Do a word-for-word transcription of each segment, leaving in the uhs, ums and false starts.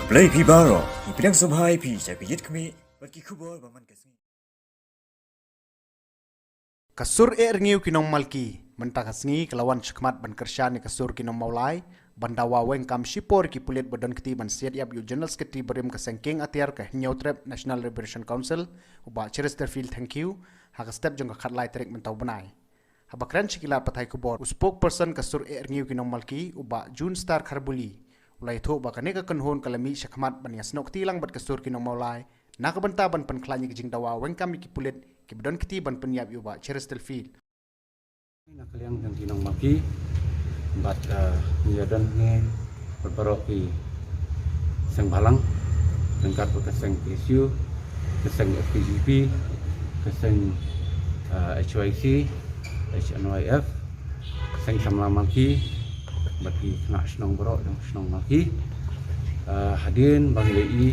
Blei phi baroh, ngi pdiang sngewbha ïa phi sha ka Ïit Khmih bad ki khubor ba man ka sngi. Ka sur eh rngiew ki nongmalki. Mynta ka sngi ka la wan shakhmat ban kyrshan ïa ka sur ki nongmawlai ban dawa weng kam shipor ki pulit ba don kti ban siat ïap ïa u General Secretary barim ka seng kieng atiar ka Hynñiewtrep National Liberation Council, u Bah Chesterfield Thangkhiew, ha ka step jong ka khatlai tarik mynta u bnai. Haba kren sha ki lad pathai khubor, u spokesperson ka sur eh rngiew ki nongmalki, u Bah June Star Kharbuli, u la ïathuh ba kane ka kynhun ka la mih shakhmat ban ïasnoh kti lang bad ka sur ki nongmawlai na ka bynta ban pynkhlaiñ ïa ka jingdawa weng kam ïa ki pulit kiba don kti ban pynïap ïa u Bah Chesterfield. Na ka liang jong ki nongmalki bad, eh, ngi ïa don ngi bad baroh ki seng bhalang, ryngkat bad ka seng K S U, ka seng F K J P, ka seng, eh, H Y C, H N Y F, seng samla malki bad ki khynnah shnong baroh jong shnong malki. Eh, hadien ba ngi la ïohi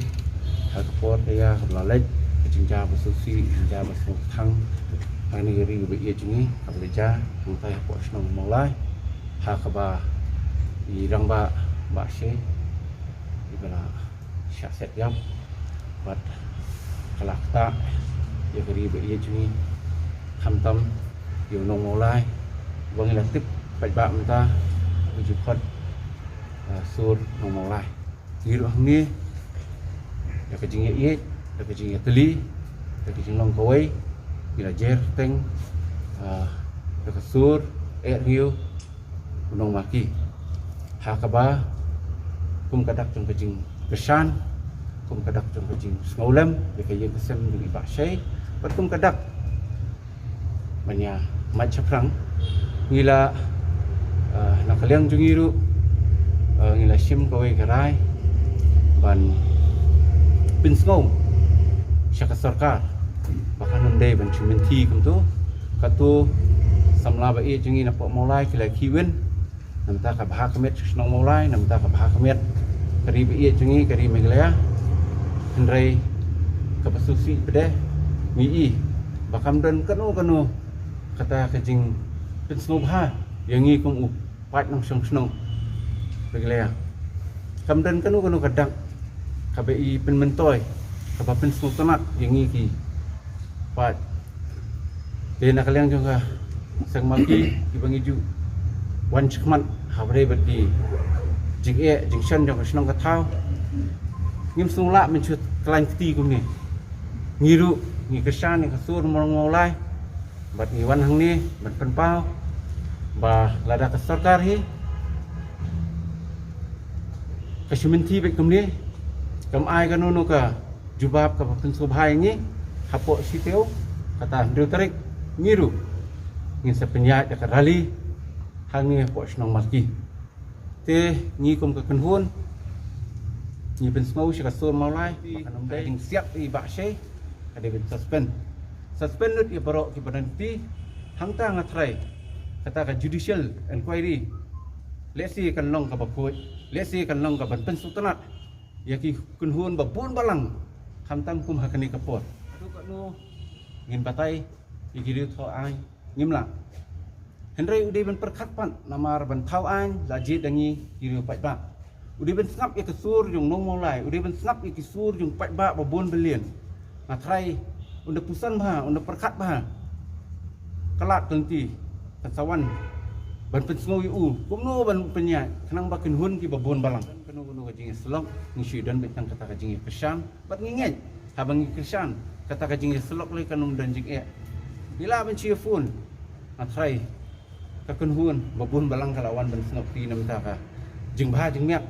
ha ka por ka ïa kaba la leit, ka jingjia ba sngewsih, jingjia ba sngewthang ha kane ka ri ba ïeit jong ngi kaba la jia hangtai hapoh shnong Mawlai, ha kaba i rangbah Bah Shei iba la shah siat ïap bad ka la ktah ïa ka ri ba ïeit jong ngi, khamtam ïa u nong Mawlai ba ngi la tip paidbah mynta u ju khot, eh, sur nong Mawlai. Ngi ruh hangne da ka jingïaieit, da ka jingïatylli, da ka jinglong kawei ngi la jer teng, ah, da ka sur eh rngiew u nongmalki. Ha kaba kum ka dak jong ka jingkyrshan, kum ka dak jong ka jingsngewlem ïa ka ïing ka sem jong i Bah Shei, bad kum ka dak ban ïa mad shaphrang, ngi la, eh, na ka liang jong ngi ruh, eh, ngi la shim kawei ka rai ban pynsngew sha ka sorkar ba kan ym dei ban shu mynthi kumto. Kato samla ba ïeit jong ngi napoh Mawlai ki la khih win namar ka bha ka miat shnong Mawlai, namar ka bha ka miat ka ri ba ïeit jong ngi, ka ri Meghalaya. Hynrei kaba sngewsih pat de ngi i ba kam don kano kano kata ka jingpynsngewbha ïa ngi kum u paid nongshong shnong Meghalaya. Kam don kano kano ka dak kaba i pynmyntoi, kaba pynsngewtynnat ïa ngi ki paid. Te na ka liang jong ka seng malki kiba ngi ju wan shakhmat ha bynta bad ki jingeh jingshon jong ka shnong ka thaw, ngim sngewlah mynshuwa khlaiñ kti kumne. Ngi ruh ngi kyrshan ïa ka sur nong Mawlai bad ngi wan hangne ban pynpaw ba lada ka sorkar hi ka shu mynthi beit kumne, kam ai kano kano ka jubab kaba pynsngewbha ïa ngi hapoh shiteng, kata hynriew tarik ngi ruh ngin sa pynïaid da ka rally hangne hapoh shnong malki. Te ngi kum ka kynhun ngi pynsngew sha ka sur Mawlai ba kan ym dei jingsiat i Bah Shei, ka dei ban suspend. Suspend lut ïa baroh kiba don kti. Hangta nga tharai kata ka judicial inquiry lehse kan long kaba khuid, lehse kan long kaban pynsngewtynnat ïa ki kynhun ba bun balang, khamtam kum ha kane ka por. Haduh katno ngin batai ïa ki riew thaw aiñ, ngim lah. Hynrei u dei ban pyrkhat pat namar ban thaw aiñ la jied da ngi ki riew paidbah. U dei ban sngap ïa ka sur jong nong Mawlai, u dei ban sngap ïa ki sur jong paidbah ba bun byllian. Nga tharai un da puson bha, un da pyrkhat bha. Ka lad ka lynti kan sa wan ban pynsngew ïa u kumno ban pynïaid khnang ba kynhun kiba bun balang. Kano kano ka jingïasyllok ngi shu don beit tang kata ka jingïakyrshan bad ngi ngeit haba ngi kyrshan kata ka jingïasyllok lei kan ym don jingeh. Ngi lah ban shu ïa phone. Nga tharai ka kynhun ba bun balang ka la wan ban sngap kti namar ka jingbha jingmiat